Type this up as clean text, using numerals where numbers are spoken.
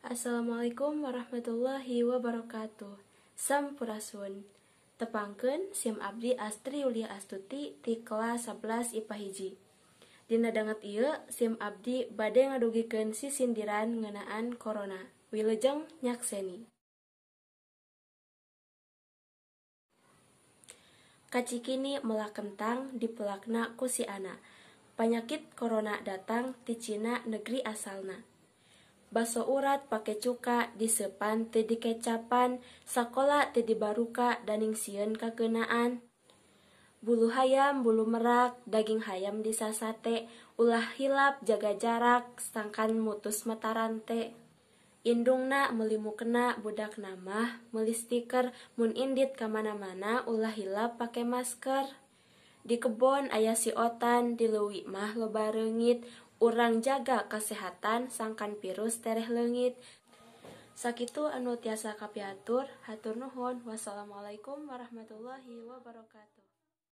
Assalamualaikum warahmatullahi wabarakatuh. Sampurasun. Tepangkeun sim abdi Astri Yulia Astuti ti kelas 11 IPA 1. Dina danget ieu sim abdi bade ngadugikeun sisindiran ngeunaan corona. Wilujeng nyakseni. Kacikini melak kentang dipelakna ku si ana. Panyakit corona datang ti Cina negeri asalna. Baso urat pake cuka, disepan teu dikecapan, sakola teu dibaruka daning sieun kakeunaan. Bulu hayam, bulu merak, daging hayam disasate, ulah hilap jaga jarak, sangkan mutus mata rante. Indungna meuli mukena, budakna mah meuli stiker, mun indit ka mana-mana ulah hilap pake masker. Di kebon aya si otan, di leuwi mah loba reungit, urang jaga kasehatan sangkan virus tereh leungit. Sakitu anu tiasa kapiatur, hatur nuhun. Wassalamualaikum warahmatullahi wabarakatuh.